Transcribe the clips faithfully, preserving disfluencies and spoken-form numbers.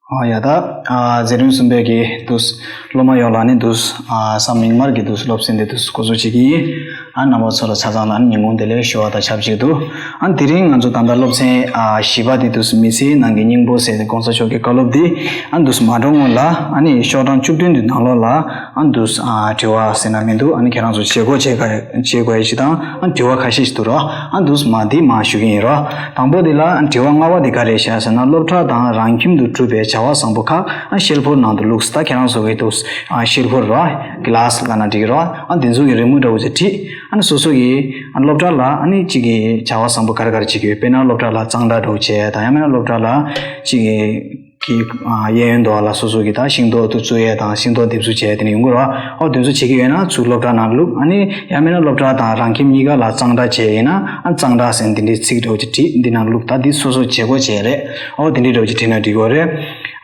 ཨ་ཡ་ད། ཨ་འཛིན་རིམ་གསུམ་པའི་གི་དུས་སློབ་མ་ཡོངས་ལ་ནི་དུས་ཨ་སང་མིག་དམར་གྱི་དུས་སློབ་ཚན་འདི་དུས་འགོ་འཛུགས་བྱེད་ཀྱི་ཡིན། ཨ་རྣམ་པ་ཚོ་ལ་ཆ་ཚང་ལ་ནི་ཉིན་གུང་བདེ་ལེགས་ཞུ་བ་དང་ཆབས་ཅིག་ཏུ། ཨ་དེ་རིང་ང་ཚོ་ད་ལྟ་སློབ་ཚན་ཨ་བཞི་པ་འདི་དུས་མི་ཚེའི་ནང་གི་སྙིང་པོ་ཟེར་ཏེ་གོང་ས་མཆོག་གི་བཀའ་སློབ་འདི་ཨ་དུས་མ་འགྲོ་སྔོན་ལ་ཨ་ནི་ཤོག་གྲངས་བཅུ་བདུན་འདི་ནང་ལོགས་ལ་ཨ་དུས་ཨ་དྲི་བ་ཟེར་ན་མི་འདུག་ཨ་ནི་ཁྱེད་རང་ཚོ་བྱེད་སྒོ་བྱེད་ག་བྱེད་དགོས་ཡ་ཞིག་དང་ཨ་དྲི་བ་ཁ་ཤས་ཤིག་འདུག་རོགས། ཨ་དུས་མ་འདི་མ་ཞུ་གི་ཡིན་རོགས། དང་པོ་འདི་ལ་ཨ་དྲི་བ་ལྔ་པ་འདི་ག་རེ་བྱ་ཟེར་ན་སློབ་གྲྭ་དང་རང་ཁྱིམ་དུ་གྲུབ་པའི་བྱ་བ་བཟང་པོ་ཁག་ཨ་ཤེལ་ཕོར་ནང་དུ་བླུགས། ད་ཁྱེད་རང་ཚོ་གི་དུས་ཨ་ཤེལ་ཕོར་རོགས་གི་ལ་སི་ལབ་ན་འགྲིག་གི་རོགས། ཨ་འདི་ཚོ་གི་རི་མོ་འདྲ་བོ་ཅིག་བྲིས། ཨ་ནི་སོ་སོ་གི་ཨ་སློབ་གྲྭ་ལ་ཨ་ནི་གཅིག་གི་བྱ་བ་བཟང་པོ་ག་རེ་ག་རེ་བྱེད་ཀྱི་ཡོད། དཔེར་ན་སློབ་གྲྭ་ལ་གཙང་སྦྲ་འདྲ་བོ་བྱས་དང་ཡང་མིན་ན་སློབ་གྲྭ་ལ་གཅིག་གི་གི་ཨ་གཡས་གཡོན་དུ་ལ་སོ་སོ་གི་ད་ཤིང་ཏོག་དུ་བཙུགས་ཡས་དང་ཤིང་ཏོག་འདེབས་གསོ་བྱས་དེ་ནི་ཡོང་གི་རོགས། ཨོ་དེ་ཚོ་བྱེད་ཀྱི་ཡོད་ན་ཚུར་སློབ་གྲྭ་ནང་བླུགས། ཨ་ནི་ཡང་མིན་ན་སློབ་གྲྭ་དང་རང་ཁྱིམ་གཉིས་ཀ་ལ་གཙང་སྦྲ་བྱས་ཡིན་ན་ཨ་གཙང་སྦྲ་ཟེར་འདི་འདྲའི་ཚིག་འདྲ་བོ་ཅིག་བྲིས་འདི་ནང་བླུགས། ད་འདི་སོ་སོ་བྱེད་སྒོ་བྱས་རེད། ཨོ་དེ་འདྲའི་འདྲ་བོ་ཅིག་བྲིས་ན་འགྲིག་གི་རེད།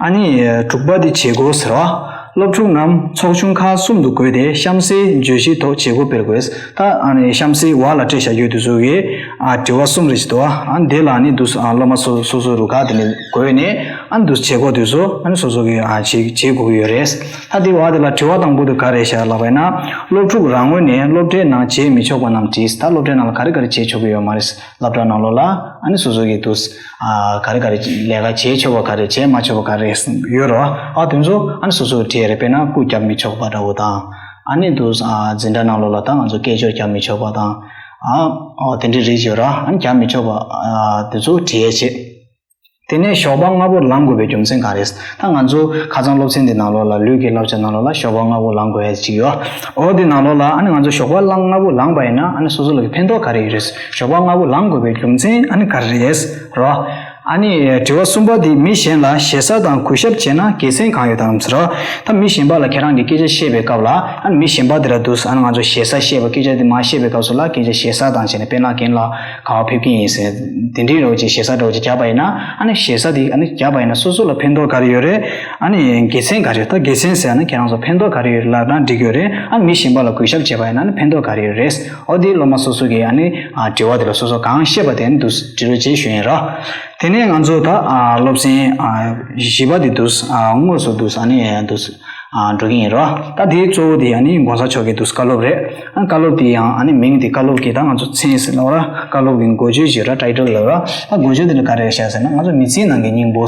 ཨ་ནི་དྲུག་པ་འདི་བྱེད་སྒོ་ཟེར་བ། སློབ་ཕྲུག་རྣམས་ཚོགས་ཆུང་ཁག་གསུམ་དུ་བགོས་ཏེ་གཤམ་གསལ་བརྗོད་གཞིའི་ཐོག་བྱེད་སྒོ་སྤེལ་དགོས། ད་ཨ་ནི་གཤམ་གསལ་བ་ལ་སྤྲད་བཞག་རྒྱུ་དེ་ཚོ་གི་ཨ་དྲི་བ་གསུམ་རེ་ཞིག་འདུག་ཨ་འདི་ལ་ནི་འདུག་ཨ་སློབ་མ་སོ་སོ་སོ་རུ་ཁག་དེ་ནི་བགོས་ནས་ཨ་འདུག་བྱེད་སྒོ་དེ་ཚོ་ཨ་ནི་སོ་སོ་གི་ཨ་བྱེད་བྱེད་དགོས་ཀྱི་ཡོད་རེད། ད་དེ་བ་དེ་ལ་དྲི་བ་དང་པོ་དེ་ག་རེ་བྱ་ལབ་པ་ན། སློབ་ཕྲུག་རང་ངོས་ནས་སློབ་གྲྭའི་ནང་བྱེད་མི་ཆོག་པ་རྣམས་བྲིས། ད་སློབ་གྲྭའི་ནང་ལ་ག་རེ་ག་རེ་བྱེད་ཆོག་གི་ཡོད་མ་རེད། སློབ་གྲྭ་ནང་ལོགས་ལ་ཨ་ནི་སོ་སོ་གི་དུས་ཨ་ག་རེ་ག་རེ་ལས་ཀ་བྱེད་ཆོག་པ་ག་རེ་བྱེད་མ་ཆོག་པ་ག་རེ་ཡོད་རོགས། ཨ་དེ་ཚོ་ཨ་ནི་སོ་སོ་གི་བྲིས་རེད། དཔེར་ན་སྐུ་རྒྱབ་མི་ཆོག་པ་འདྲ་བོ་དང་། ཨ་ནི་འདུག་ཨ་འཛིན་གྲྭ་ནང་ལོགས་ལ་ད་ང་ཚོ་སྐད་ཅོར་རྒྱབ་མི་ཆོག་པ་དང་། ཨ་ཨོ་དེ་འདྲའི་རིགས་ཡོད་ར། ཨ་ནི་རྒྱབ་མི་ཆོག་པ་ཨ་དེ་ཚོ་བྲིས་ཡས་བྱེད། དེ་ནས་ཞོགས་པ་སྔ་པོ་ལངས་དགོས་པའི་རྒྱུ་མཚན་གང་རེད། ད་ང་ཚོ་ཁ་སང་སློབ་ཚན་འདི་ནང་ལོགས་ལ་ལུས་ཀྱི་བསླབ་བྱ་ནང་ལོགས་ལ་ཞོགས་པ་སྔ་པོ་ལངས་དགོས་ཡས་ཅིག་ཡོད། ཨོ་དེ་ནང་ལོགས་ལ་ཨ་ནི་ང་ཚོ་ཞོགས་པ་ལངས་སྔ་པོ་ལངས་པ་ཡིན་ན་ཨ་ནི་སོ་སོ་ལ་གི་ཕན་ཐོགས་ག་རེ་ཡོད་རེད། ཞོགས་པ་སྔ་པོ་ལངས་དགོས་པའི་རྒྱུ་མཚན་ཨ་ནི་ག་རེ་རེད་རོ། ཨ་ནི་དྲི་བ་གསུམ་པ་འདི་མི་གཞན་ལ་ཞེ་ས་དང་གུས་ཞབས་བྱས་ན་དགེ་མཚན་གང་ཡོད་དམ་ཟེར་རོ། ད་མི་གཞན་པ་ལ་ཁྱེད་རང་གིས་སྐད་ཆ་བཤད་པའི་སྐབས་ལ་ཨ་ནི་མི་གཞན་པ་དེ་ལ་འདུག་ཨ་ནི་ང་ཚོ་ཞེ་ས་བཤད་པ་སྐད་ཆ་དེ་མ་བཤད་པའི་སྐབས་སུ་ལ་སྐད་ཆ་ཞེ་ས་དང་བྱས་ནས་དཔེར་ན་རྒན་ལགས་ག་པར་ཕེབས་ཀྱི་ཡིན་ཟེར་དེ་འདྲའི་རོ་ཅིག་ཞེ་ས་འདྲ་བོ་ཅིག་བརྒྱབ་པ་ཡིན་ན་ཨ་ནི་ཞེ་ས་དེ་ཨ་ནི་བརྒྱབ་པ་ཡིན་ན་སོ་སོ་ལ་ཕན་ཐོགས་ག་རེ་ཡོད་རེད། ཨ་ནི་དགེ་མཚན་ག་རེ་ཡོད། ད་དགེ་མཚན་ཟེར་ཨ་ནི་ཁྱེད་རང་ཚོ་ཕན་ཐོགས་ག་རེ་ཡོད་ལབ་ན་འགྲིག་གི་ཡོད་རེད། ཨ་ནི་མི་གཞན་པ་ལ་གུས་ཞབས་བྱས་པ་ཡིན་ན་ཨ་ནི་ཕན་ཐོགས་ག་རེ་ཡོད་རེད། ཨོ་དེ་སློབ་མ་སོ་སོ་གིས་ཨ་ནི་ཨ་དྲི་བ་དེ་ལ་སོ་སོ་གང་ཤེས་པ་དེ་ཨ་ནི་འདུག་འབྲི་རོགས་བྱེད་ཞུ་ཡིན་རོ། དེ་ནས་ང་ཚོ་ད་ཨ་སློབ་ཚན་ཨ་བཞི་པ་དེ་འདུག་ཨ་དངོས་སུ་འདུག་ཨ་ནི་འདུག་ཨ་འགྲོ་གི་ཡིན་རོ། ད་དེའི་གཙོ་བོ་དེ་ཨ་ནི་༸གོང་ས་མཆོག་གི་འདུག་བཀའ་སློབ་རེད། ཨ་བཀའ་སློབ་དེ་ཡང་ཨ་ནི་མིང་དེ་བཀའ་སློབ་ཀྱི་ད་ང་ཚོ་མཚན་ཟེར་ལབ་ར། བཀའ་སློབ་ཀྱི་འགོ་བརྗོད་ཅིག་ར་ཊའི་ཊལ་ལབ་ར། ད་འགོ་བརྗོད་དེ་ལ་ག་རེ་བཤད་ཟེར་ན་ང་ཚོ་མི་ཚེའི་ནང་གི་སྙིང་པོ།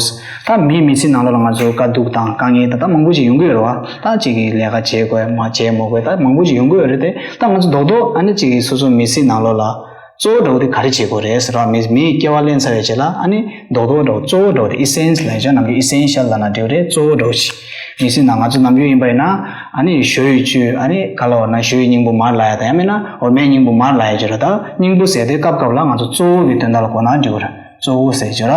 ད་མིའི་མི་ཚེ་ནང་ལོགས་ལ་ང་ཚོ་དཀའ་སྡུག་དང་དཀའ་ངལ་ད་ད་མང་པོ་ཅིག་ཡོང་གི་ཡོད་རེད་བ། ད་ཅིག་གིས་ལས་ཀ་བྱེད་དགོས་མ་བྱེད་མ་དགོས་ད་མང་པོ་ཅིག་ཡོང་གི་ཡོད་རེད་དེ། ད་ང་ཚོ་རྡོག་རྡོག་ཨ་ནི་ཅིག་གིས་སོ་སོ་མི་ཚེ་ནང་ལོགས་ལ་གཙོ་བོ་འདྲ་བོ་དེ་ག་རེ་བྱེད་དགོས་རེད་ཟེར་བ། མི་མིའི་སྐྱེ་བ་ལེན་ཚར་བའི་རྗེས་ལ་ཨ་ནི་རྡོག་རྡོག་འདྲ་བོ་གཙོ་བོ་འདྲ་བོ་དེ་ཨི་སེན་སི་ལབ་ཡ་ཅིག་ནམ་རྒྱུན་ཨི་སེན་ཤལ་ལབ་ན་འགྲིག་རེད། གཙོ་བོ་འདྲ་བོ་ཞིག་མི་ཚེ་ནང་ང་ཚོ་ནམ་རྒྱུན་ཡིན་པ་ཡིན་ན་ཨ་ནི་ཞོ་ཡི་བཅུད་ཨ་ནི་ག་ལ་བ་ན་ཞོ་ཡི་སྙིང་པོ་མར་ལབ་ཡ་དང་ཡང་མིན་ན་འོ་མའི་སྙིང་པོ་མར་ལབ་ཡ་ཅིག་རེད། ད་སྙིང་པོ་ཟེར་དེ་སྐབས་སྐབས་ལ་ང་ཚོ་གཙོ་བོ་གི་དོན་དག་ལ་གོ་ན་འགྲིག་གི་རེད། གཙོ་བོ་ཟེར་ཅིག་ར།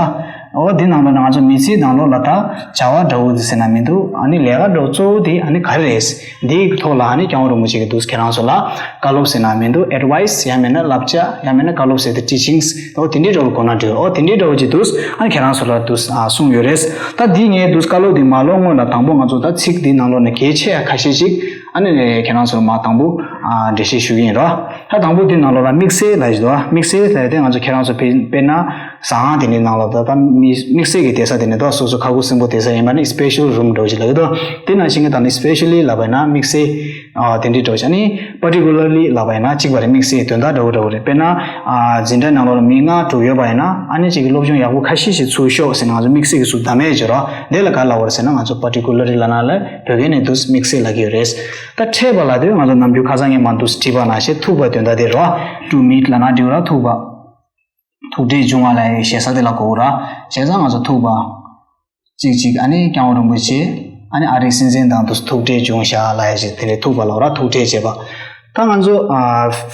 འོ་འདི་ནང་ལོགས་ན་ང་ཚོ་མི་ཚེའི་ནང་ལོགས་ལ་ད་བྱ་བ་འདྲ་བོ་འདི་ཟེར་ན་མི་འདུག་ཨ་ནི་ལས་ཀ་འདྲ་བོ་གཙོ་བོ་དེ་ཨ་ནི་ག་རེ་རེད། འདིའི་ཐོག་ལ་ཨ་ནི་སྐྱབས་མགོན་རིན་པོ་ཆེ་གིས་འདུག་ཁྱེད་རང་ཚོ་ལ་བཀའ་སློབ་ཟེར་ན་མི་འདུག་ཨེཌ་ཝའི་སི་ཡང་མིན་ན་བསླབ་བྱ་ཡང་མིན་ན་བཀའ་སློབ་ཟེར་ཏེ་ཊི་ཆིང་སི་འོ་དེ་འདྲའི་འདྲ་བོ་གོ་ན་འགྲིག་འོ་དེ་འདྲའི་འདྲ་བོ་ཅིག་འདུག་ཨ་ནི་ཁྱེད་རང་ཚོ་ལ་འདུག་ཨ་གསུངས་ཡོད་རེད། ད་འདི་ངས་འདུག་བཀའ་སློབ་འདི་མ་ཀློག་སྔོན་ལ་དང་པོ་ང་ཚོ་ད་ཚིག་འདི་ནང་ལོགས་ནས་གལ་ཆེ་ཡ་ཁ་ཤས་ཤིག་ཨ་ནི་ཁྱེད་རང་ཚོ་ལ་མ་དང་པོ་ཨ་འགྲེལ་བཤད་ཞུ་གི་ཡིན་རོ། ད་དང་པོ་འདི་ནང་ལོགས་ལ་དམིགས་བསལ་ལབ་ཡ་ཞིག་འདུག་དམིགས་བསལ་ལབ་ཡ་དེ་ང་ཚོ་ཁྱེད་རང་ཚོ་དཔེར་དཔེར་ན་ཟ་ཁང་དེ་འདྲའི་ནང་ལ་ད་ད་དམིགས་དམིགས་བསལ་གྱི་བསྡད་ས་དེ་འདྲ་འདུག་སོ་སོ་ཁ་ཁུ་སིམ་པོ་བསྡད་ས་ཡིན་པ་ནི་སི་པེ་ཤལ་རུམ་འདྲ་བོ་ཞིག་ལབ་ཀྱི་འདུག་དེ་ནང་བཞིན་གྱི་ད་ནི་སི་པེ་ཤལ་ལི་ལབ་པ་ཡིན་ན་དམིགས་བསལ་ཨ་དེ་འདྲའི་འདྲ་བོ་ཞིག་ཨ་ནི་པར་ཊི་ཀུ་ལར་ལི་ལབ་པ་ཡིན་ན་གཅིག་པ་རེད། དམིགས་བསལ་དོན་དག་འདྲ་བོ་འདྲ་བོ་རེད། དཔེར་ན་ཨ་འཛིན་གྲྭ་ནང་ལོགས་ལ་མི་ལྔ་དྲུག་ཡོད་པ་ཡིན་ན་ཨ་ནི་གཅིག་གིས་སློབ་སྦྱོང་ཡག་པོ་ཁ་ཤས་ཤིག་ཚུགས་ཤོག་ཟེར་ནས་ང་ཚོ་དམིགས་བསལ་གྱི་ཚུར་གདམས་ཡས་བྱེད་རོགས། དེ་ལ་ག་ལབ་དགོས་རེད་ཟེར་ན་ང་ཚོ་པར་ཊི་ཀུ་ལར་ལི་ལབ་ན་ལ་བོད་སྐད་ནས་འདུག་དམིགས་བསལ་ལབ་ཀྱི་ཡོད་རེད། ད་འཕྲད་པ་ལབ་དུས་ང་ཚོ་ནམ་རྒྱུན་ཁ་སང་ངས་མར་འདུག་བྲིས་པ་ནང་བཞིན་ཐུག་པ་དོན་དག་དེ་རོ། ཊུ་མིཊ་ལབ་ན་འགྲིག་ར། ཐུག་པ། ཐུག་འཕྲད་བྱུང་བ་ལབ་ཡའི་ཞེ་ས་དེ་ལ་གོ་དགོས་ར། བྱས་ཙང་ང་ཚོ་ཐུག་པ། གཅིག་གཅིག་ཨ་ནི་སྐྱབས་མགོན་རིན་པོ་ཆེ། ཨ་ནི་ཨ་རིའི་སྲིད་འཛིན་དང་དུ་ཐུག་འཕྲད་བྱུང་བཞག་ལབ་ཡ་ཞིག་དེ་འདྲའི་ཐུག་པ་ལབ་ར། ཐུག་འཕྲད་བྱེད་པ། ད་ང་ཚོ་ཨ་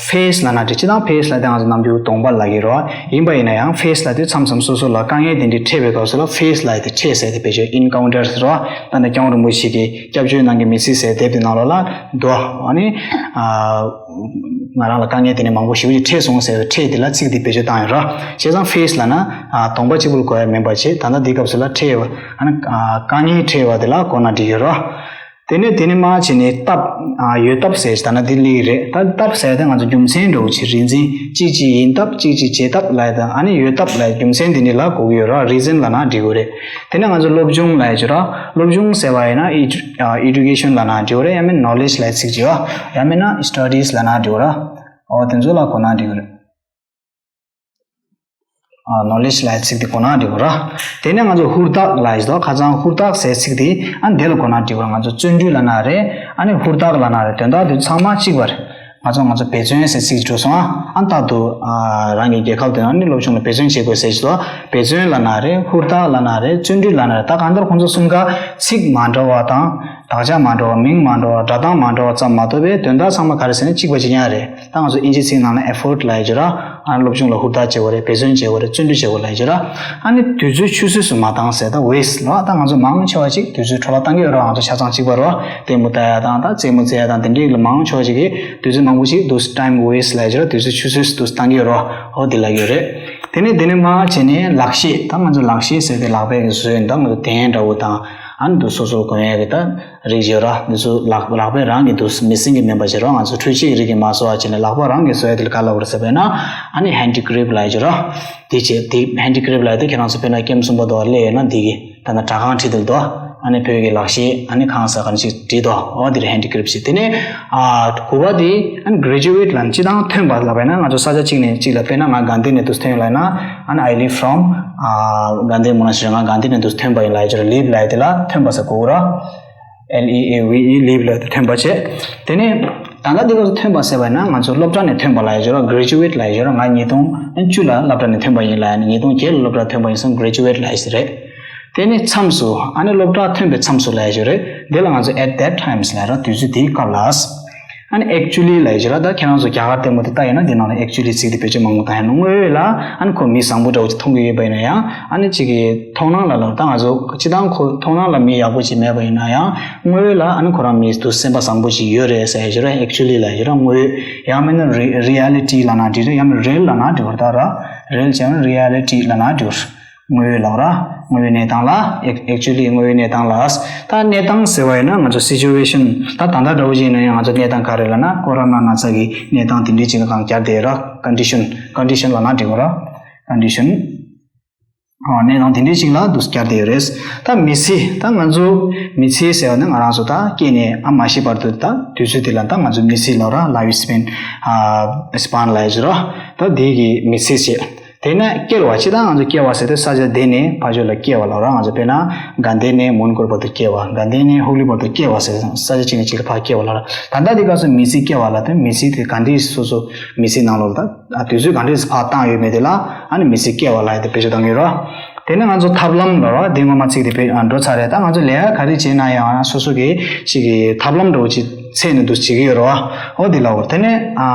ཕེ་སི་ལབ་ན་འགྲིག་སྤྱིར་བཏང་ཕེ་སི་ལབ་དེ་ང་ཚོ་ནམ་རྒྱུན་གདོང་པ་ལབ་ཀྱི་རེད་བ། ཡིན་པ་ཡིན་ན་ཡང་ཕེ་སི་ལབ་དེ་མཚམས་མཚམས་སོ་སོ་ལ་དཀའ་ངལ་དེ་འདྲའི་འཕྲད་པའི་སྐབས་སུ་ལ་ཕེ་སི་ལབ་ཡ་དེ་འཕྲད་ཟེར་ཏེ་བེད་སྤྱོད་ཨིན་ཀའུན་ཊར་ཟེར་བ། ད་ནི་སྐྱབས་མགོན་རིན་པོ་ཆེ་གི་སྐྱབས་བཅོལ་ནང་གི་མི་ཚེ་ཟེར་དེབ་དེ་ནང་ལོགས་ལ་འདུག་ཨ་ནི་ཨ་ང་རང་ལ་དཀའ་ངལ་དེ་འདྲ་མང་པོ་ཞེ་པོ་ཅིག་འཕྲད་སོང་ཟེར་བའི་འཕྲད་དེ་ལ་ཚིག་དེ་བེད་སྤྱོད་བཏང་ཡོད་ར། བྱས་ཙང་ཕེ་སི་ལབ་ན་ཨ་གདོང་པ་གཅིག་པུ་ལ་གོ་ཡ་མིན་པ་བྱས། ད་ལྟ་འདི་སྐབས་སུ་ལ་འཕྲད་ཡོད་པ་ཨ་ནི་ཨ་དཀའ་ངལ་འཕྲད་པ་དེ་ལ་གོ་ན་འགྲིག་ཡོད་ར། དེ་ནས་དེ་ནས་མར་བྱས་ནས་སྟབས། ཨ། ཡོད་སྟབས་ཟེར་ད་ན་དེ་ལིག་རེད། ད་སྟབས་ཟེར་དེ་ང་ཚོ་རྒྱུ་མཚན་འདྲ་བོ་ཅིག་རེད་འཛིན། གཅིག་གཅིག་ཡིན་སྟབས། གཅིག་གཅིག་བྱེད་སྟབས་ལ་དང་། ཨ་ནི་ཡོད་སྟབས་ལ་རྒྱུ་མཚན་དེ་འདྲ་ལ་གོ་གི་ཡོད་ར། རི་ཛན་ལབ་ན་འགྲིག་གི་རེད། དེ་ནས་ང་ཚོ་སློབ་སྦྱོང་ལབ་ཡ་ཅིག་ར། སློབ་སྦྱོང་ཟེར་བ་ཡིན་ན་ཨེ་ཌུ་ཨ་ཨེ་ཌུ་ཀེ་ཤན་ལབ་ན་འགྲིག་གི་རེད། ཡང་མིན་ནོ་ལེཇ་ལབ་ཚིག་ཅིག་ཡོད། ཡང་མིན་ན་སི་ཊ་ཌིས་ལབ་ན་འགྲིག་གི་ར། འོ་དེ་ཚོ་ལ་གོ་ན་འགྲིག་གི་རེད། ཨ། ནོ་ལེཇ་ལབ་ཚིག་དེ་གོ་ན་འགྲིག་གི་ར། དེ་ནས་ང་ཚོ་ཧུར་ཐག་ལབ་ཡ་ཅིག་འདུག་ཁ་སང་ཧུར་ཐག་ཟེར་ཚིག་དེ་ཨ་འདི་ལ་གོ་ན་འགྲིག་གི་ར། ང་ཚོ་བརྩོན་འགྲུས་ལབ་ན་རེད། ཨ་ནི་ཧུར་ཐག་ལབ་ན་རེད། དོན་དག་དེ་ཚང་མ་གཅིག་པ་རེད། ང་ཚོ་ང་ཚོ་འབད་བརྩོན་ཟེར་ཚིག་འགྲོ་སོང་ཨ། ཨ་རྟག་ཏུ་ཨ་རང་གི་རྒྱལ་ཁབ་དེ་ནང་ནས་སློབ་སྦྱོང་ལ་འབད་བརྩོན་བྱེད་དགོས་ཟེར་གྱི་འདུག་འབད་བརྩོན་ལབ་ན་རེད། ཧུར་ཐག་ལབ་ན་རེད། བརྩོན་འགྲུས་ལབ་ན་རེད། ད་གང་ལྟར་ཁོང་ཚོ་གསུམ་ཀ་ཚིག་མ་འདྲ་བ་དང་། དག་ཆ་མ་འདྲ་བ། མིང་མ་འདྲ་བ། སྒྲ་གདངས་མ་འདྲ་བ་ཙམ་མ་གཏོགས་པའི་དོན་དག་ཚང་མ་ག་རེ་ཟེར་ན་གཅིག་པ་གཅིག་རྐྱང་རེད། ད་ང་ཚོ་ཨིན་ཇི་ཚིག་ནང་ལ་ཨེ་ཕོར་ཊི་ལབ་ཡ་ཅིག་ར། ཨ་སློབ་སྦྱོང་ལ་ཧུར་ཐག་བྱེད་དགོས་རེད། འབད་བརྩོན་བྱེད་དགོས་རེད། བརྩོན་འགྲུས་བྱེད་དགོས་ལབ་ཡ་ཅིག་ར། ཨ་ནི་དུས་ཚོད་ཆུད་ཟོས་སུ་མ་བཏང་ཟེར། ད་ཝེ་སི་ཊི་ལ། ད་ང་ཚོ་མང་ཆེ་བ་ཅིག་དུས་ཚོད་འཕྲོ་བརླག་བཏང་གི་ཡོད་ར། ང་ཚོ་ཆ་ཚང་གཅིག་པ་ར། ལྟད་མོ་ལྟ་ཡ་དང་། ད་རྩེད་མོ་རྩེ་ཡ་དང་། དེ་འདྲའི་ལ་མང་ཆེ་བ་ཅིག་གིས་དུས་ཚོད་མང་པོ་ཅིག་དུས་ཊའིམ་ཝེ་སི་ཊི་ལབ་ཡ་ཅིག་ར། དུས་ཚོད་ཆུད་ཟོས་སུ་དུས་བཏང་གི་ཡོད་ར། འོ་དེ་ལབ་ཡོད་རེད། དེ་ནས་དེ་ནས་མར་བྱས་ནས་ལག་ཤེས། ད་ང་ཚོ་ལག་ཤེས་ཟེར་དེ་ལག་པས་ཀྱི་བཟོས་ཡིན། ད་ང་ཚོ་གདན་འདྲ་བོ་དང་། ཨ་ནི་འདུག་སོ་སོར་གོན་ཡས་ཀྱི་ད་རིགས་ཡོད་ར། འདི་ཚོ་ལག་ལག་པས་རང་གིས་འདུག་མི་སེང་གེ་མིན་པ་བྱེད་རོགས། ང་ཚོ་འཕྲུལ་ཆས་ཀྱི་རིགས་ཀྱིས་མ་བཟོ་བ་བྱས་ནས་ལག་པ་རང་གིས་བཟོ་ཡས་དེ་ལ་ག་ལབ་དགོས་རེད་ཟེར་བས་ན། ཨ་ནི་ཧེན་ཌི་ཀེ་རེབ་ལབ་ཡས་ཡོད་ར། དེ་བྱས་དེ་ཧེན་ཌི་ཀེ་རེབ་ལབ་ཡས་དེ་ཁྱེད་རང་ཚོ་དཔེར་ན་ཀེམ་གསུམ་པ་དོ་སླེབས་ཡོད་ན་འདི་གི་ད་ལྟ་དྲ་ཁང་ཁྲིད་དེ་འདུག་ཨ་ནི་བོད་ཀྱི་ལག་ཤེས། ཨ་ནི་ཁང་གསར་ག་ནས་ཅིག་བྲིས་དོ། འོ་དེ་རེད། ཧེན་ཌི་ཀེ་རེབ་བྱས། དེ་ནས་ཨ་དགུ་པ་དེ་ཨ་ནི་གྷ་རེ་ཇུ་ཝེ་ཊི་ལབ་ནས་སྤྱིར་བཏང་ཐོན་པ་ལབ་པ་ཡིན་ན། ང་ཚོ་ས་ཆ་གཅིག་ནས་གཅིག་ལ། དཔེར་ན་ང་དགའ་ལྡན་ནས་འདུག་ཐོན་ཡོང་ལབ་ཡིན་ན། ཨ་ནི་I live from དགའ་ལྡན་མོ་ན་ཞེས། ང་དགའ་ལྡན་ནས་འདུག་ཐོན་པ་ཡིན་ལབ་ཡ་ཅིག་ར། ལིབ་ལབ་ཡ་དེ་ལ་ཐོན་པ་ཟེར་གོ་གི་ར། ཨེལ་ཨི་ཨེ་ཝི་ཨི། ལིབ་ལབ་ཡ་དེ་ཐོན་པ་བྱས། དེ་ནས་ད་ལྟ་འདི་སྐབས་སུ་ཐོན་པ་ཟེར་བ་ཡིན་ན་ང་ཚོ་སློབ་གྲྭ་ནས་ཐོན་པ་ལབ་ཡ་ཅིག་ར། གྷ་རེ་ཇུ་ཝེ་ཊི་ལབ་ཡ་ཅིག་ར། ང་ཉིས་སྟོང་བཅུ་ལ་སློབ་གྲྭ་ནས་ཐོན་པ་ཡིན་ལབ་ཡ་ནི། ཉིས་སྟོང་བརྒྱད་ལ་སློབ་གྲྭ་ཐོན་པ་ཡིན་ཙང་གྷ་རེ་ཇུ་ཝེ་ཊི་ལབ་ཡ་ཅིག་རེད། དེ་ནས་མཚམས་སུ། ཨ་ནི་སློབ་གྲྭ་ཐོན་པའི་མཚམས་སུ་ལབ་ཡ་ཅིག་རེད། འདི་ལ་ང་ཚོ་at that times ལབ་ཡ་ར། དུས་ཚོད་དེའི་སྐབས་ལ། ཨ་ནི་ཨེག་ཅུ་ལི་ལབ་ཡ་ཅིག་ར། ད་ཁྱེད་རང་ཚོ་རྒྱ་གར་ལྟད་མོ་དེ་ལྟ་ཡོད་ན་འདི་ནང་ལ་ཨེག་ཅུ་ལི་ཚིག་དེ་བེད་སྤྱོད་མང་པོ་བཏང་ཡོད་ན། དངོས་ཡོད་ལ་ཨ་ནི་ཁོ་མི་བཟང་པོ་འདྲ་བོ་ཅིག་མཐོང་གི་ཡོད་པ་ཡིན་ན་ཡང་། ཨ་ནི་གཅིག་གི་མཐོང་སྣང་ལ་ལ། ད་ང་ཚོ་སྤྱིར་བཏང་ཁོ་མཐོང་སྣང་ལ་མི་ཡག་པོ་ཅིག་མེད་པ་ཡིན་ན་ཡང་། དངོས་ཡོད་ལ་ཨ་ནི་ཁོ་རང་མི་དུ་སེམས་པ་བཟང་པོ་ཅིག་ཡོད་རེད་ཟེར་ཡ་ཅིག་ར། ཨེག་ཅུ་ལི་ལབ་ཡ་ཅིག་ར། དངོས་ཡོད། ཡང་མིན་ན་རི་རི་ཡ་ལི་ཊི་ལབ་ན་འགྲིག་རེད། ཡང་མིན་རི་ཡལ་ལབ་ན་འགྲིག་རེད། ད་ར་རི་ཡལ་བྱས་ན་རི་ཡ་ལི་ཊི་ལབ་ན་འགྲིག་རེད། དངོས་ཡོད་ལབ་ར། དངོས་ཡོད་གནས་སྟངས་ལ། ཨེག་ཨེག་ཅུ་ལི་དངོས་ཡོད་གནས་སྟངས་ལ། ད་གནས་སྟངས་ཟེར་བ་ཡིན་ན་ང་ཚོ་སི་ཅུ་ཝེ་ཤན། ད་ད་ལྟ་འདྲ་བོ་ཅིག་ཡིན་ན་ཡང་ང་ཚོ་གནས་སྟངས་ག་རེ་ལབ་ན། ཀོ་རོ་ན་ན་ཚ་གི་གནས་སྟངས་དེ་འདྲའི་ཅིག་ལ་གང་བསྐྱར་དེ་ར། ཀོན་ཌི་ཤན། ཀོན་ཌི་ཤན་ལབ་ན་འགྲིག་གོ་ར། ཀོན་ཌི་ཤན། ཨོ། གནས་སྟངས་དེ་འདྲའི་ཅིག་ལ་འདུག་བསྐྱར་དེ་ཡོད་རེད། ད་མི་ཚེ། ད་ང་ཚོ་མི་ཚེ་ཟེར་བ་ནི་ང་རང་ཚོ་ད་སྐྱེས་ནས་ཨ་མ་ཤི་བར་དུ་ད་དུས་ཚོད་དེ་ལ་ད་ང་ཚོ་མི་ཚེ་ལབ་ར། ལའིཕ་སི་པེན། ཨ་སི་པན་ལབ་ཡ་ཅིག་ར། ད་དེ་གི་མི་ཚེ་བྱས། དེ་ནས་སྐྱེ་བ། སྤྱིར་བཏང་ང་ཚོ་སྐྱེ་བ་ཟེར་དུས་ས་ཆ་དེ་ནས་ཕར་ཕྱོགས་ལ་སྐྱེ་བ་ལབ་ར། ང་ཚོ་དཔེར་ན་དགའ་ལྡན་ནས་མོན་གྷོ་བར་དུ་སྐྱེ་བ། དགའ་ལྡན་ནས་ཧུའུ་ལི་བར་དུ་སྐྱེ་བ་ཟེར། ས་ཆ་གཅིག་ནས་གཅིག་ལ་ཕར་སྐྱེ་བ་ལབ་ར། ད་ལྟ་འདི་སྐབས་སུ་མི་ཚེ་སྐྱེ་བ་ལབ་དུས་མི་ཚེ་དེ་ག་འདྲའི་སོ་སོ་མི་ཚེ་ནང་ལོགས་ལ་ད་དུས་ཚོད་ག་འདྲའི་ཕར་བཏང་ཡོད་མེད་དེ་ལ་ཨ་ནི་མི་ཚེ་སྐྱེ་བ་ལབ་ཡ་དེ་བེད་སྤྱོད་བཏང་གི་ཡོད་ར། དེ་ནས་ང་ཚོ་ཐབས་ལམ་ལབ་ར། དེ་སྔོན་མ་ཚིག་དེ་བེད་འགྲོ་ཚར་རེད། ད་ང་ཚོ་ལས་ཀ་ག་རེ་བྱེད་ན་ཡང་སོ་སོ་གི་ཅིག་གི་ཐབས་ལམ་འདྲ་བོ་ཅིག་འཚོལ་ནས་འདུག་བྱེད་ཀྱི་ཡོད་རེད་བ། འོ་དེ་ལབ་དགོས། དེ་ནས་ཨ་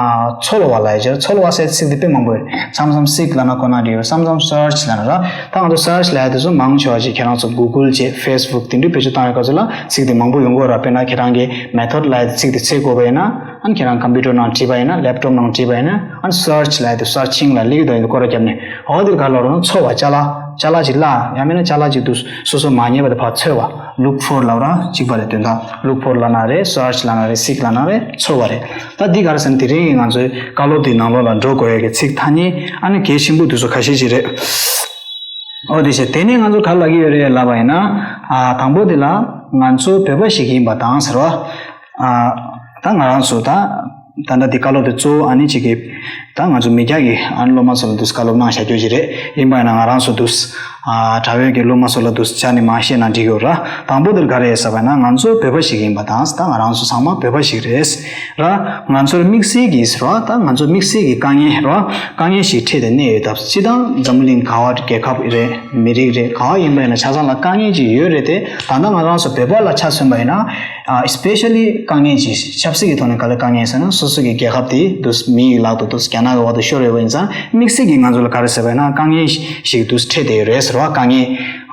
འཚོལ་བ་ལབ་ཡ་ཅིག་འཚོལ་བ་ཟེར་ཚིག་དེ་དཔེ་མང་པོ་ཡོད། མཚམས་མཚམས་སིག་ལབ་ན་ཁོ་ན་འགྲིག་ཡོད། མཚམས་མཚམས་སར་ཆི་ལབ་ན་ར། ད་ང་ཚོ་སར་ཆི་ལབ་ཡ་དེ་ཚོ་མང་ཆེ་བ་ཅིག་ཁྱེད་རང་ཚོ་གུ་གུལ་བྱས། ཕེ་སི་བུག་དེ་འདྲའི་བེད་སྤྱོད་བཏང་ཡོད་སྐབས་སུ་ལ་ཚིག་དེ་མང་པོ་ཡོང་གི་ཡོད་ར། དཔེར་ན་ཁྱེད་རང་གི་མེ་ཐོཌ་ལབ་ཡ་དེ་ཚིག་དེ་འཚོལ་དགོས་པ་ཡིན་ན། ཨ་ནི་ཁྱེད་རང་ཀམ་པུ་ཊར་ནང་བྲིས་པ་ཡིན་ན། ལེབ་ཊོབ་ནང་བྲིས་པ་ཡིན་ན། ཨ་ནི་སར་ཆི་ལབ་ཡ་དེ་སར་ཆིང་ལ་སླེབས་ཀྱི་འདུག་ཡིན་དུས་སྐོར་ར་བརྒྱབ་ནས། འོ་དེར་ག་ལབ་རོགས་ན། འཚོལ་བ། ཅ་ལག་ཅ་ལག་ཅིག་བརླགས། ཡང་མིན་ན་ཅ་ལག་ཅིག་འདུག་སོ་སོ་མ་རྙེད་པ་དེ་ཕར་འཚོལ་བ། ལུག་ཕོར་ལབ་ར་གཅིག་པ་རེད། དོན་དག་ལུག་ཕོར་ལབ་ན་རེད། སར་ཆི་ལབ་ན་རེད། སིག་ལབ་ན་རེད། འཚོལ་བ་རེད། ད་འདི་ག་རེ་ཟེར་ན་དེ་རིང་གི་ང་ཚོའི་བཀའ་སློབ་འདིའི་ནང་ལོགས་ལ་འགྲོ་དགོས་ཡ་གི་ཚིག་ཐ་སྙད་ཨ་ནི་གལ་ཆེན་པོ་འདུག་སོ་ཁ་ཤས་ཅིག་རེད། འོ་དེ་བྱས་དེ་ནས་ང་ཚོ་ག་རེ་ལབ་ཀྱི་ཡོད་རེད་ལབ་པ་ཡིན་ན། ཨ་དང་པོ་དེ་ལ་ང་ཚོ་བོད་པ་ཞིག་ཡིན་པ་དང་ཟེར་བ། ཨ་ད་ང་རང་ཚོ་ད་ད་ལྟ་འདི་བཀའ་སློབ་དེ་གཙོ་བོ་ཨ་ནི་ཅིག་གི་ད་ང་ཚོ་མི་སྐྱ་གི་ཨ་ནི་སློབ་མ་ཚོ་ལ་འདུག་བཀའ་སློབ་གནང་བྱ་རྒྱུ་ཞིག་རེད། ཡིན་པ་ཡིན་ན་ང་རང་ཚོ་འདུག་ཨ་དྲ་བའི་གི་སློབ་མ་ཚོ་ལ་འདུག་ཆ་ནས་མ་བཤད་ན་འགྲིག་ཡོད་ར། དང་པོ་དེར་ག་རེ་ཟེར་བ་ན། ང་ཚོ་བོད་པ་ཞིག་ཡིན་པ་དང་། ད་ང་རང་ཚོ་ཚང་མ་བོད་པ་ཞིག་རེད་ར། ང་ཚོར་དམིགས་བསལ་གྱིས་ར། ད་ང་ཚོ་དམིགས་བསལ་གྱི་དཀའ་ངལ་ར། དཀའ་ངལ་ཞིག་འཕྲད་དེ་གནས་ཡོད་སྟབས། སྤྱིར་བཏང་འཛམ་བུ་གླིང་ག་བ་རྒྱལ་ཁབ་རེད། མི་རིགས་རེད། ག་བ་ཡིན་པ་ཡིན་ན་ཆ་ཚང་ལ་དཀའ་ངལ་ཅིག་ཡོད་རེད་དེ། ད་ལྟ་ང་རང་ཚོ་བོད་པ་ལ་ཆ་མཚོན་པ་ཡིན་ན། ཨ་སི་པེ་ཤ་ལི་དཀའ་ངལ་ཅིག་ཆབ་སྲིད་ཀྱི་ཐོག་ནས་ག་ལ་དཀའ་ངལ་ཟེར་ན། སོ་སོ་གི་རྒྱལ་ཁབ་དེ་འདུག་མིའི་ལག་ཏུ་འདུག་རྒྱ་ནག་གི་འོག་ཏུ་ཤོར་ཡོད་པ་ཡིན་ཙང་། དམིགས་བསལ་གྱིས་ང་ཚོ་ལ་ག་རེ་ཟེར་བ་ཡིན་ན། དཀའ་ངལ་ཞིག་འདུག་འཕྲད་དེ་ཡོད་རེད་ཟེར་བ། དཀའ་ངལ་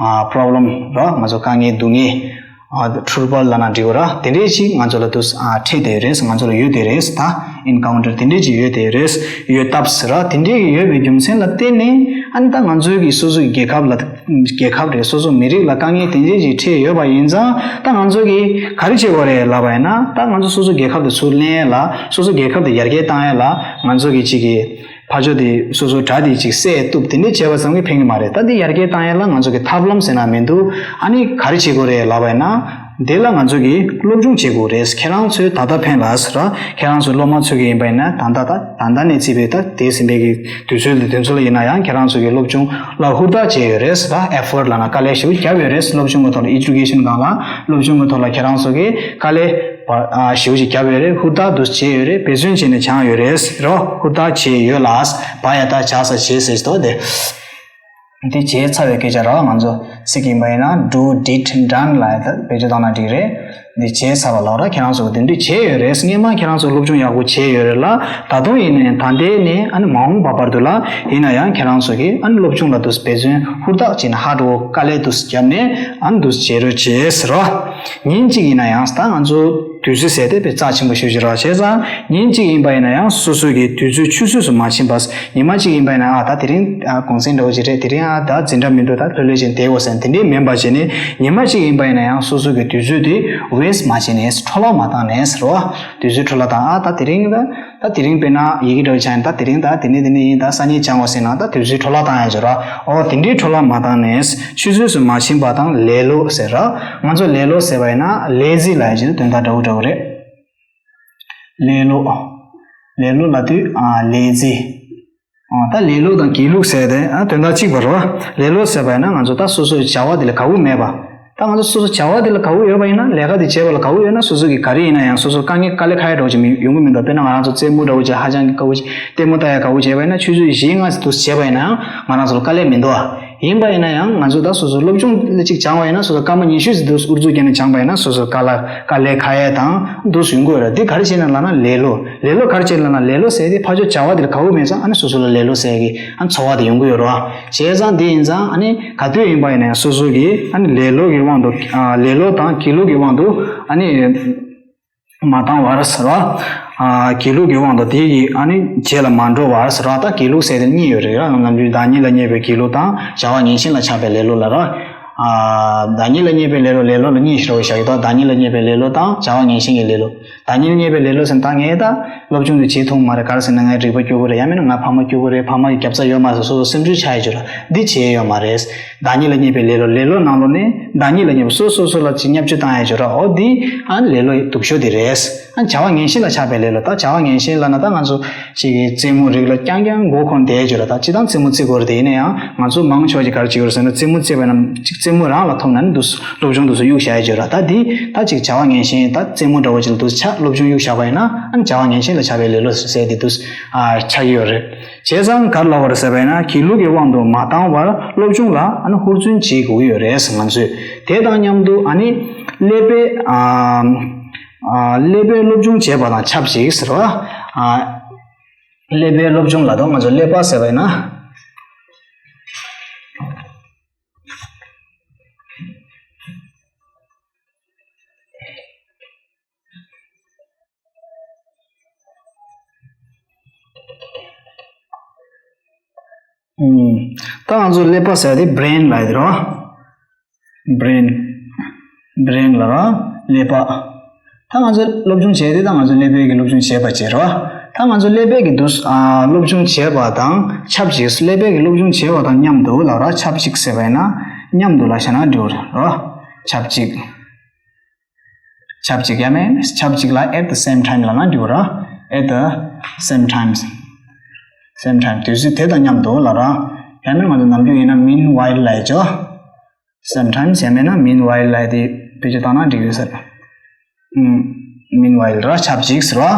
ཨ་པོ་རོབ་ལེམ་ར། ང་ཚོ་དཀའ་ངལ་སྡུག་བསྔལ། ཨ་འཁྲུལ་པ་ལབ་ན་འགྲིག་གོ་ར། དེ་འདྲས་ཅིག་ང་ཚོ་ལ་དུ་ཨ་འཕྲད་དེ་རེད། ང་ཚོ་ལ་ཡོད་དེ་རེད། ད་ཨིན་ཀའུན་ཊར་དེ་འདྲས་ཅིག་ཡོད་དེ་རེད། ཡོད་སྟབས་ར། དེ་འདྲས་ཀྱི་ཡོད་པའི་རྒྱུ་མཚན་ལ་བརྟེན་ནས། ཨ་ནི་ད་ང་ཚོའི་གི་སོ་སོའི་རྒྱལ་ཁབ་ལ་རྒྱལ་ཁབ་རེད། སོ་སོ་མི་རིགས་ལ་དཀའ་ངལ་དེ་འདྲས་ཅིག་འཕྲད་ཡོད་པ་ཡིན་ཙང་། ད་ང་ཚོ་གིས་ག་རེ་བྱེད་དགོས་རེད་ལབ་པ་ཡིན་ན། ད་ང་ཚོ་སོ་སོ་རྒྱལ་ཁབ་དེ་ཚུར་ལེན་ཡས་ལ། སོ་སོ་རྒྱལ་ཁབ་དེ་ཡར་རྒྱས་བཏང་ཡས་ལ། ང་ཚོ་གི་ཅིག་གི་ཕ་ཇོ་དེ་སོ་སོ་དགྲ་དེ་ཅིག་བསད་གཏུབ་དེ་འདྲས་བྱས་པ་ཙམ་གྱིས་ཕན་གྱི་མ་རེད། ད་འདི་ཡར་རྒྱས་བཏང་ཡས་ལ་ང་ཚོ་གི་ཐབས་ལམ་ཟེར་ན་མི་འདུག་ཨ་ནི་ག་རེ་བྱེད་དགོས་རེད་ལབ་པ་ཡིན་ན། འདི་ལ་ང་ཚོ་གིས་སློབ་སྦྱོང་བྱེད་དགོས་རེད། ཁྱེད་རང་ཚོས་ད་ལྟ་ཕན་ལ་ཟེར་ར། ཁྱེད་རང་ཚོ་སློབ་མ་ཚོ་གི་ཡིན་པ་ཡིན་ན། ད་ལྟ་ད་ད་ལྟ་ནས་བརྩིས་པའི་ད་དེ་ཟིན་པའི་གི་དུས་ཚོད་དེ་ཚོ་ལ་ཡིན་ན་ཡང་། ཁྱེད་རང་ཚོ་གིས་སློབ་སྦྱོང་ལ་ཧུར་ཐག་བྱས་ཡོད་རེད་ཟེར་ར། ཨེ་ཕོར་ཊི་ལབ་ན་དཀའ་ལས་ཞེ་པོ་བརྒྱབ་ཡོད་རེད། སློབ་སྦྱོང་གི་ཐོག་ལ། ཨེ་ཌུ་ཀེ་ཤན་སྒང་ལ་སློབ་སྦྱོང་གི་ཐོག་ལ་ཁྱེད་རང་ཚོ་གིས་དཀའ་ལས་ཨ་ཞེ་པོ་ཅིག་བརྒྱབ་ཡོད་རེད། ཧུར་ཐག་འདུག་བྱས་ཡོད་རེད། འབད་བརྩོན་བྱས་ནས་སྦྱངས་ཡོད་རེད་ཟེར་རོ། ཧུར་ཐག་བྱས་ཡོད་ལ། བ་ཡ་བཏགས་བྱ་ས་བྱས་ཟེར་ཏོ་དེ། འདི་བྱས་ཚར་བའི་སྐད་ཆ་ར། ང་ཚོ་ཚིག་ཡིན་པ་ཡིན་ན། do, did, done ལ་ད་བེད་སྤྱོད་བཏང་ན་འགྲིག་རེད། འདི་བྱས་ཚར་བ་ལབ་ར། ཁྱེད་རང་ཚོ་གིས་འདི་འདྲ་བྱས་ཡོད་རེད། སྔོན་མ་ཁྱེད་རང་ཚོ་སློབ་སྦྱོང་ཡག་པོ་བྱས་ཡོད་རེད་ལ། ད་དུང་ཡིན་ནའི་ད་ལྟའི་ནས་ཨ་ནི་མ་འོངས་པ་བར་དུ་ལ་ཡིན་ན་ཡང་ཁྱེད་རང་ཚོ་གིས་ཨ་ནི་སློབ་སྦྱོང་ལ་འདུག་འབད་བརྩོན་ཧུར་ཐག་བྱས་ནས། ཧར་ཌི་ཝོརྐ་དཀའ་ལས་འདུག་བརྒྱབ་ནས་ཨ་ནི་འདུག་བྱེད་རོགས་བྱས་ཟེར་རོ། ཉིན་གཅིག་ཡིན་ན་ཡང་། ད་ང་ཚོ་དུས་ཚོད་ཟེར་དེ་དཔེ་རྩ་ཆེན་པོ་ཞེ་པོ་ཅིག་རེད་བ། བྱས་ཙང་ཉིན་གཅིག་ཡིན་པ་ཡིན་ན་ཡང་སོ་སོ་གི་དུས་ཚོད་ཆུད་ཟོས་སུ་མ་ཕྱིན་པ། ཉི་མ་གཅིག་ཡིན་པ་ཡིན་ན། ཨ་ད་དེ་རིང་ཨ་གུང་སེང་འདྲ་བོ་ཅིག་རེད། དེ་རིང་ཨ་ད་འཛིན་གྲྭ་མི་འདུག་ད་ལྷོད་ལྷོད་བྱས་ནས་བསྡད་དགོས་ཟེར་ནས། དེ་འདྲས་མིན་པ་བྱས་ནས། ཉི་མ་གཅིག་ཡིན་པ་ཡིན་ན་ཡང་སོ་སོ་གི་དུས་ཚོད་དེ་ཝེ་སི་མ་བྱས་ནས། འཕྲོ་བརླག་མ་བཏང་ནས་ཟེར་རོ། དུས་ཚོད་འཕྲོ་བརླག་བཏང་། ཨ་ད་དེ་རིང་ད་ད་དེ་རིང་དཔེར་ན་ཡི་གེ་འདྲ་བོ་སྦྱངས་ཡིན། ད་དེ་རིང་ད་དེ་ནས་དེ་ནས་ཡིན། ད་སང་ཉིན་སྦྱང་དགོས་ཟེར་ན། ད་དུས་ཚོད་འཕྲོ་བརླག་བཏང་ཡ་ཅིག་རོ། ཨོ་དེ་འདྲས་འཕྲོ་བརླག་མ་བཏང་ནས། ཆུད་ཟོས་སུ་མ་ཕྱིན་པ་དང་ལེ་ལོ་ཟེར་ར། ང་ཚོ་ལེ་ལོ་ཟེར་བ་ཡིན་ན། ལེ་ཛི་ལབ་ཡ་ཅིག་དོན་དག་འདྲ་བོ་འདྲ་བོ་རེད། ལེ་ལོ། ལེ་ལོ་ལབ་དུས་ཨ་ལེ་ཛི། ཨ་ད་ལེ་ལོ་དང་སྒྱིད་ལུག་ཟེར་དེ་ཨ་དོན་དག་གཅིག་པ་རེད་བ། ལེ་ལོ་ཟེར་བ་ཡིན་ན་ང་ཚོ་ད་སོ་སོའི་བྱ་བ་དེ་ལ་དགའ་བོ་མེད་པ། ད་ང་ཚོ་སོ་སོ་བྱ་བ་དེ་ལ་དགའ་བོ་ཡོད་པ་ཡིན་ན། ལས་ཀ་དེ་བྱེད་པ་ལ་དགའ་བོ་ཡོད་ན། སོ་སོ་གི་ག་རེ་ཡིན་ན་ཡང་སོ་སོ་དཀའ་ངལ་དཀའ་ལས་ཁག་ཡ་འདྲ་བོ་ཅིག་མི་ཡོང་གི་མི་འདུག་དཔེར་ན་ང་རང་ཚོ་རྩེད་མོ་འདྲ་བོ་བྱས། ཧ་ཅང་གི་དགའ་བོ་བྱས། ལྟད་མོ་ལྟ་ཡ་དགའ་བོ་བྱས་པ་ཡིན་ན། ཆུ་ཚོད་བཞི་ལྔ་ཙམ་དུ་བྱས་པ་ཡིན་ན་ཡང་ང་རང་ཚོ་ལ་དཀའ་ལས་མི་འདུག་ཨ། ཡིན་པ་ཡིན་ན་ཡང་ང་ཚོ་ད་སོ་སོ་སློབ་སྦྱོང་ལ་ཅིག་སྦྱང་བ་ཡིན་ན། སོ་སོ་སྐར་མ་ཉི་ཤུ་ཙམ་དུ་ཨུ་ཚུགས་བརྒྱབ་ནས་སྦྱངས་པ་ཡིན་ན། སོ་སོ་དཀའ་ལས་དཀའ་ལས་ཁག་ཡ་དང་འདུག་ཡོང་གི་ཡོད་རེད། འདི་ག་རེ་བྱས་ན་ལབ་ན་ལེ་ལོ། ལེ་ལོ་ག་རེ་བྱས་ན་ལབ་ན། ལེ་ལོ་ཟེར་དེ་ཕར་ཕྱོགས་བྱ་བ་དེ་ལ་དགའ་བོ་མེད་ཙང་། ཨ་ནི་སོ་སོ་ལ་ལེ་ལོ་ཟེར་གི་ཨ་ནི་ཚོར་བ་དེ་ཡོང་གི་ཡོད་རེད་བ། བྱས་ཙང་དེ་ཡིན་ཙང་ཨ་ནི་ག་དུས་ཡིན་པ་ཡིན་ན་ཡང་སོ་སོ་གིས་ཨ་ནི་ལེ་ལོ་གི་དབང་དུ་ཨ་ལེ་ལོ་དང་སྒྱིད་ལུག་གི་དབང་དུ་ཨ་ནི་མ་བཏང་བར་ཟེར་བ། ཨ་སྒྱིད་ལུག་གི་དབང་དུ་དེ་གི་ཨ་ནི་རྗེས་ལ་མ་འགྲོ་བར་ཟེར་བ། ད་སྒྱིད་ལུག་ཟེར་དེ་གཉིས་ཡོད་རེད་ར། ནམ་རྒྱུན་བདག་ཉིད་ལ་བརྙས་པའི་སྒྱིད་ལུག་དང་། བྱ་བ་ངན་ཞེན་ལ་ཆགས་པའི་ལེ་ལོ་ལབ་ར། ཨ་བདག་ཉིད་ལ་བརྙས་པའི་ལེ་ལོ། ལེ་ལོ་ལ་གཉིས་ཤིག་ར་བཞག་ཡོད་དོ། བདག་ཉིད་ལ་བརྙས་པའི་ལེ་ལོ་དང་བྱ་བ་ངན་ཞེན་གྱི་ལེ་ལོ། བདག་ཉིད་ལ་བརྙས་པའི་ལེ་ལོ་ཟེར་ན། ད་ངས་ད་སློབ་སྦྱོང་དེ་བྱེད་ཐུབ་མ་རེད། ག་རེ་ཟེར་ན་ངའི་རིག་པ་སྐྱོ་པོ་རེད། ཡང་མིན་ན་ང་ཕ་མ་སྐྱོ་པོ་རེད། ཕ་མ་གི་རྒྱབ་རྩ་ཡོད་མ་རེད་ཟེར་སོ་སོ་སེམས་ཁྲལ་ཆགས་ཡ་ཅིག་ཡོད་ར། འདི་བྱས་ཡོད་མ་རེད། བདག་ཉིད་ལ་བརྙས་པའི་ལེ་ལོ། ལེ་ལོ་ནང་ལོགས་ནས་བདག་ཉིད་ལ་བརྙས་པ། སོ་སོ་སོ་ལ་ཅིག་བརྙས་བཅོས་བཏང་ཡ་ཅིག་ཡོད་ར། འོ་འདི་ཨ་ལེ་ལོ་ཡི་སྡུག་ཤོས་དེ་རེད། ཨ་བྱ་བ་ངན་ཞེན་ལ་ཆགས་པའི་ལེ་ལོ། ད་བྱ་བ་ངན་ཞེན་ལབ་ན་ད་ང་ཚོ་ཅིག་གི་རྩེད་མོ་རིགས་ལ་རྐྱང་རྐྱང་མགོ་འཁོར་བསྡད་ཡ་ཅིག་ཡོད་ར། ད་སྤྱིར་བཏང་རྩེད་མོ་རྩེ་དགོས་རེད། དེ་ཡིན་ན་ཡང་ང་ཚོ་མང་ཆེ་བ་ཅིག་ག་རེ་བྱེད་ཀྱི་ཡོད་རེད་ཟེར་ན། རྩེད་མོ་རྩེ་བ་ཡིན་ན་ཅིག་རྩེད་མོ་རང་ལ་ཐོབ་ན་ནི་འདུག་སློབ་སྦྱོང་འདུག་སེ་གཡུག་བཞག་ཡ་ཅིག་ཡོད་ར། ད་འདི་ད་ཅིག་བྱ་བ་ངན་ཞེན། ད་རྩེད་མོ་འདྲ་བོ་ཅིག་ལ་འདུག་སེ་ཆ་སློབ་སྦྱོང་གཡུག་བཞག་པ་ཡིན་ན། ཨ་ནི་བྱ་བ་ངན་ཞེན་ལ་ཆགས་པའི་ལེ་ལོ་ཟེར་དེ་འདུག་སེ་ཨ་ཆགས་ཀྱི་ཡོད་རེད། བྱས་ཙང་ག་རེ་ལབ་པ་རེད་ཟེར་བ་ཡིན་ན། སྒྱིད་ལུག་གི་དབང་དུ་མ་བཏང་བར་སློབ་སྦྱོང་ལ་ཨ་ནི་ཧུར་བརྩོན་བྱེད་དགོས་ཀྱི་ཡོད་རེད་ང་ཚོས། དེ་དང་མཉམ་དུ་ཨ་ནི་ཀླད་པའི་ཨ་ཨ་ཀླད་པའི་སློབ་སྦྱོང་བྱེད་པ་དང་ཆབས་ཅིག་ཟེར་བ། ཨ་ཀླད་པའི་སློབ་སྦྱོང་ལབ་དུས་ང་ཚོ་ཀླད་པ་ཟེར་བ་ཡིན་ན། ཨུམ། ད་ང་ཚོ་ཀླད་པ་ཟེར་དེ་brain ལབ་ཡ་དེ་རེད་བ། brain brain ལབ་ར། ཀླད་པ། ད་ང་ཚོ་སློབ་སྦྱོང་བྱས་དེ་ད་ང་ཚོ་ཀླད་པའི་གི་སློབ་སྦྱོང་བྱས་པ་བྱས་རེད་བ། ད་ང་ཚོ་ཀླད་པའི་གི་འདུག་སེ་ཨ་སློབ་སྦྱོང་བྱས་པ་དང་ཆབས་ཅིག་ཀླད་པའི་གི་སློབ་སྦྱོང་བྱས་པ་དང་མཉམ་དུ་ལབ་ར། ཆབས་ཅིག་ཟེར་བ་ཡིན་ན་མཉམ་དུ་ལབ་བྱས་ན་འགྲིག་གི་རེད་བ། ཆབས་ཅིག་ཆབས་ཅིག་ཡ་མེད། ཆབས་ཅིག་ལ་at the same time ལབ་ན་འགྲིག་གི་རེད། At the same time. Same time དུས་ཚོད་དེ་དང་མཉམ་དུ་ལབ་ར། ཡང་མིན་ང་ཚོ་ནམ་རྒྱུན་ཡིན་ན་meanwhile ལབ་ཡ་ཅིག Sometimes ཡང་མིན་ན་meanwhile ལབ་ཡ་དེ་བེད་སྤྱོད་བཏང་ན་འགྲིག་ཡོད་ས་རེད། ཨུམ། meanwhile ར། ཆབས་ཅིག་ཟེར་བ།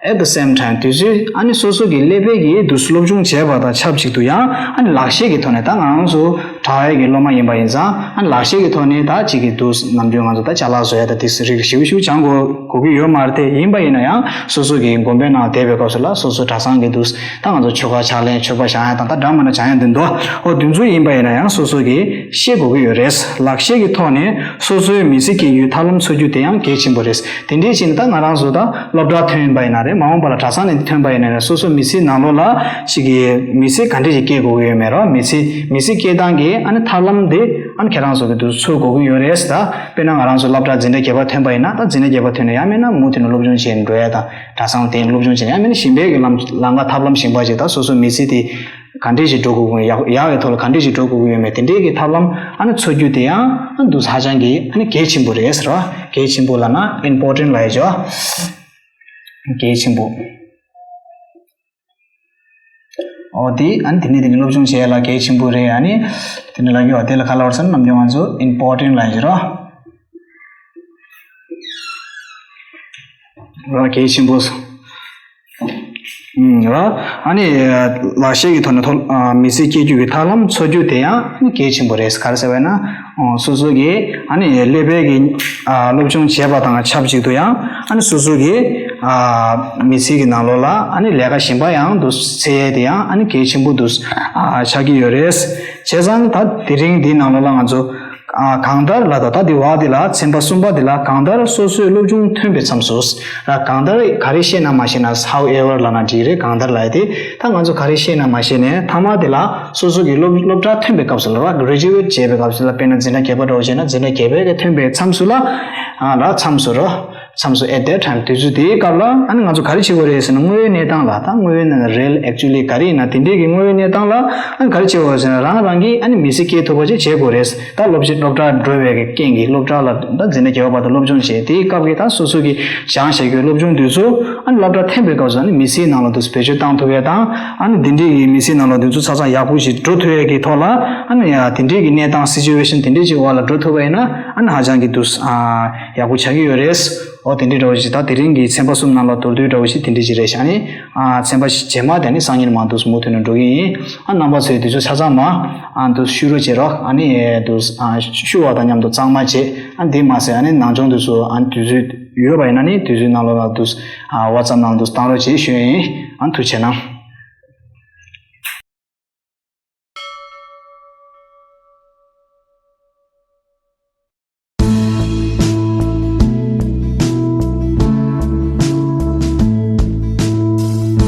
At the same time དུས་ཚོད་ཨ་ནི་སོ་སོ་གི་ཀླད་པའི་གི་འདུག་སེ་སློབ་སྦྱོང་བྱས་པ་དང་ཆབས་ཅིག་ཏུ་ཡང་ཨ་ནི་ལག་ཤེས་ཀྱི་ཐོག་ནས། ད་ང་རང་ཚོ་དྲ་ ད་ཡས་ཀྱི་སློབ་མ་ཡིན་པ་ཡིན་ཙང་ཨ་ལག་ཤེས་ཀྱི་ཐོག་ནས་ད་གཅིག་གི་འདུག་ནམ་རྒྱུན་ང་ཚོ་ད་ཅ་ལག་བཟོ་ཡ་ད་དེ་རིགས་ཞིབ་ཞིབ་སྦྱང་དགོས་དགོས་ཀྱི་ཡོད་མ་རེད་དེ། ཡིན་པ་ཡིན་ན་ཡང་སོ་སོ་གི་དགོན་པའི་ནང་བསྡད་པའི་སྐབས་སུ་ལ་སོ་སོ་གྲྭ་ཚང་གི་འདུག་ད་ང་ཚོ་ཆོ་ག་ཕྱག་ལེན་མཆོད་པ་བཞེངས་ཡ་དང་ད་འདྲ་མི་འདྲ་བྱ་ཡ་འདི་འདུག་ཨོ་དེ་ཚོ་ཡིན་པ་ཡིན་ན་ཡང་སོ་སོ་གི་ཤེས་དགོས་ཀྱི་ཡོད་རེད། ལག་ཤེས་ཀྱི་ཐོག་ནས་སོ་སོའི་མི་ཚེ་སྐྱེལ་རྒྱུའི་ཐབས་ལམ་འཚོལ་རྒྱུ་དེ་ཡང་གལ་ཆེན་པོ་རེད། དེ་འདྲའི་ཕྱིར་ད་ང་རང་ཚོ་ད་སློབ་གྲྭ་ཐོན་པ་ཡིན་ན་རེད། མ་འོངས་པ་ལ་གྲྭ་ཚང་ནས་ཐོན་པ་ཡིན་ན་རེད། སོ་སོ་མི་ཚེའི་ནང་ལོགས་ལ་ཅིག་གི་མི་ཚེ་ག་འདྲ་ཞིག་སྐྱེལ་དགོས་ཀྱི་ཡོད་མེད་རོ། མི་ཚེ་མི་ཚེ་སྐྱེལ་སྟངས་ཀྱི་ཨ་ནི་ཐབས་ལམ་དེ་ཨ་ནི་ཁྱེད་རང་ཚོ་གི་དུ་འཚོལ་དགོས་ཀྱི་ཡོད་རེད། ད་དཔེར་ན་ང་རང་ཚོ་སློབ་གྲྭ་འཛིན་གྲྭ་བརྒྱད་པ་ཐོན་པ་ཡིན་ན་ད་འཛིན་གྲྭ་བརྒྱད་པ་ཐོན་ནས་ཡང་མིན་ན་མུ་མཐུད་ནས་སློབ་སྦྱོང་བྱས་ནས་འགྲོ་ཡ་དང་གྲྭ་ཚང་དེ་སློབ་སྦྱོང་བྱས་ནས་ཡང་མིན་ན་གཞན་པའི་གི་ལམ་ལམ་ཁ་ཐབས་ལམ་གཞན་པ་ཅིག་ད་སོ་སོ་མི་ཚེ་དེ་ག་འདྲས་ཞིག་འགྲོ་དགོས་ཀྱི་ཡོད། ཡག་ཡག་གི་ཐོག་ལ་ག་འདྲས་ཞིག་འགྲོ་དགོས་ཀྱི་ཡོད་མེད་དེ་འདྲས་ཀྱི་ཐབས་ལམ་ཨ་ནི་འཚོལ་རྒྱུ་དེ་ཡང་ཨ་ནི་འདུག་ཧ་ཅང་གི་ཨ་ནི་གལ་ཆེན་པོ་རེད་ཟེར་བ། གལ་ཆེན་པོ་ལབ་ན་important ལབ་ཡ་ཅིག་ཡོད། གལ་ཆེན་པོ། ཨོ་དེ་ཨ་ནི་དེ་ནས་དེ་ནས་སློབ་སྦྱོང་བྱེད་ཡ་ལ་གལ་ཆེན་པོ་རེད། ཨ་ནི་དེ་ནས་ལབ་ཀྱི་ཡོད། དེ་ལ་ག་ལབ་རེད་ཟེར་ན་ནམ་རྒྱུན་ང་ཚོ་important ལབ་ཡ་ཅིག་རོ། ར་གལ་ཆེན་པོ། ཨུམ། ར། ཨ་ནི་ལག་ཤེས་ཀྱི་ཐོག་ནས་ཐོག་ཨ་མི་ཚེ་སྐྱེལ་རྒྱུ་གི་ཐབས་ལམ་འཚོལ་རྒྱུ་དེ་ཡང་ཨ་ནི་གལ་ཆེན་པོ་རེད། ག་རེ་ཟེར་བས་ན་ཨོ་སོ་སོ་གི་ཨ་ནི་ཀླད་པའི་གི་ཨ་སློབ་སྦྱོང་བྱས་པ་དང་ཆབས་ཅིག་ཏུ་ཡང་ཨ་ནི་སོ་སོ་གི་ཨ་མི་ཚེ་གི་ནང་ལོགས་ལ་ཨ་ནི་ལས་ཀ་གཞན་པ་ཡང་འདུག་འཚོལ་ཡས་དེ་ཡང་ཨ་ནི་གལ་ཆེན་པོ་འདུག་ཨ་ཆགས་ཀྱི་ཡོད་རེད། བྱས་ཙང་ད་དེ་རིང་འདིའི་ནང་ལོགས་ལ་ང་ཚོ། ཨ་གང་ལྟར་ལ་ད་ལྟ་དེ་བ་དེ་ལ་ཚན་པ་གསུམ་པ་དེ་ལ་གང་ལྟར་སོ་སོའི་སློབ་སྦྱོང་ཐོན་པའི་མཚམས་སུ་ར་གང་ལྟར་ག་རེ་ཤེས་ན་མ་ཤེས་ན་however ལབ་ན་འགྲིག་རེད། གང་ལྟར་ལབ་ཡ་དེ་ད་ང་ཚོ་ག་རེ་ཤེས་ན་མ་ཤེས་ནས་མཐའ་མ་དེ་ལ་སོ་སོ་གི་སློབ་སློབ་གྲྭ་ཐོན་པའི་སྐབས་སུ་ལ་ར་graduate བྱས་པའི་སྐབས་སུ་ལ་དཔེར་ན་འཛིན་གྲྭ་བརྒྱད་པ་འདྲ་བོ་བྱས་ན་འཛིན་གྲྭ་བརྒྱད་པའི་གི་ཐོན་པའི་མཚམས་སུ་ལ་ཨ་ལ་མཚམས་སུ་ར། མཚམས་སུ་at that time དུས་ཚོད་དེའི་སྐབས་ལ་ཨ་ནི་ང་ཚོ་ག་རེ་བྱེད་དགོས་རེད་ཟེར་ན་དངོས་ཡོད་གནས་སྟངས་ལ་ད་དངོས་ཡོད་གནས་སྟངས་real actually ག་རེ་ཡིན་ན་དེ་འདྲའི་གི་དངོས་ཡོད་གནས་སྟངས་ལ་ཨ་ནི་ག་རེ་བྱེད་དགོས་ཟེར་ན་རང་རང་གིས་ཨ་ནི་མི་ཚེ་སྐྱེལ་ཐུབ་པ་ཅིག་བྱེད་དགོས་རེད། ད་སློབ་ཆེན་སློབ་གྲྭ་འགྲོ་བའི་གི་རྐྱེན་གྱིས་སློབ་གྲྭ་ལ་ད་འཛིན་གྲྭ་བརྒྱད་པ་བར་དུ་སློབ་སྦྱོང་བྱས་དེའི་སྐབས་ཀྱི་ད་སོ་སོ་གིས་སྦྱངས་བཞག་རྒྱུའི་སློབ་སྦྱོང་དུས་ཚོད་ཨ་ནི་སློབ་གྲྭ་ཐོན་པའི་སྐབས་སུ་ཨ་ནི་མི་ཚེའི་ནང་ལ་དུ་བེད་སྤྱོད་བཏང་ཐུབ་ཡས་དང་ཨ་ནི་དེ་འདྲའི་གི་མི་ཚེའི་ནང་ལ་དུས་ཚོད་ཆ་ཚང་ཡག་པོ་ཞིག་འགྲོ་ཐུབ་ཡས་ཀྱི་ཐོག་ལ་ཨ་ནི་ཡ་དེ་འདྲའི་གི་གནས་སྟངས་situation དེ་འདྲའི་ཅིག་འོག་ལ་འགྲོ་ཐུབ་པ་ཡིན་ན་ཨ་ནི་ཧ་ཅང་གི་དུས་ཨ། ཡག་པོ་ཆགས་ཀྱི་ཡོད་རེད། ཨོ་དེ་འདྲའི་འདྲ་བོ་ཞིག་ད་དེ་རིང་གི་ཚན་པ་གསུམ་ནང་ལ་མདོར་བསྡུས་འདྲ་བོ་ཞིག་དེ་འདྲའི་ཞིག་རེད་ཤག་ཨ་ནི་ཨ་ཚན་པ་རྗེས་མ་དེ་ནི་སང་ཉིན་མ་འདུག་མུ་མཐུད་ནས་འགྲོ་གི་ཡིན། ཨ་རྣམ་པ་ཚོས་དུས་ཚོད་ཆ་ཚང་མ་ཨ་འདུག་བཤུ་རོགས་བྱེད་རོགས། ཨ་ནི་འདུག་ཨ་བཤུ་བ་དང་མཉམ་དུ་གཙང་མ་བྱེད། ཨ་འདི་མ་ཟད་ཨ་ནི་ནང་སྦྱོང་དུས་ཚོད་ཨ་དུས་ཚོད་ཡོད་པ་ཡིན་ན་ནི་དུས་ཚོད་ནང་ལོགས་ལ་འདུག་ཨ་WhatsApp ནང་འདུག་བཏང་རོགས་བྱེད་ཞུ་ཡ་ཡིན། ཨ་ཐུགས་རྗེ་གནང་།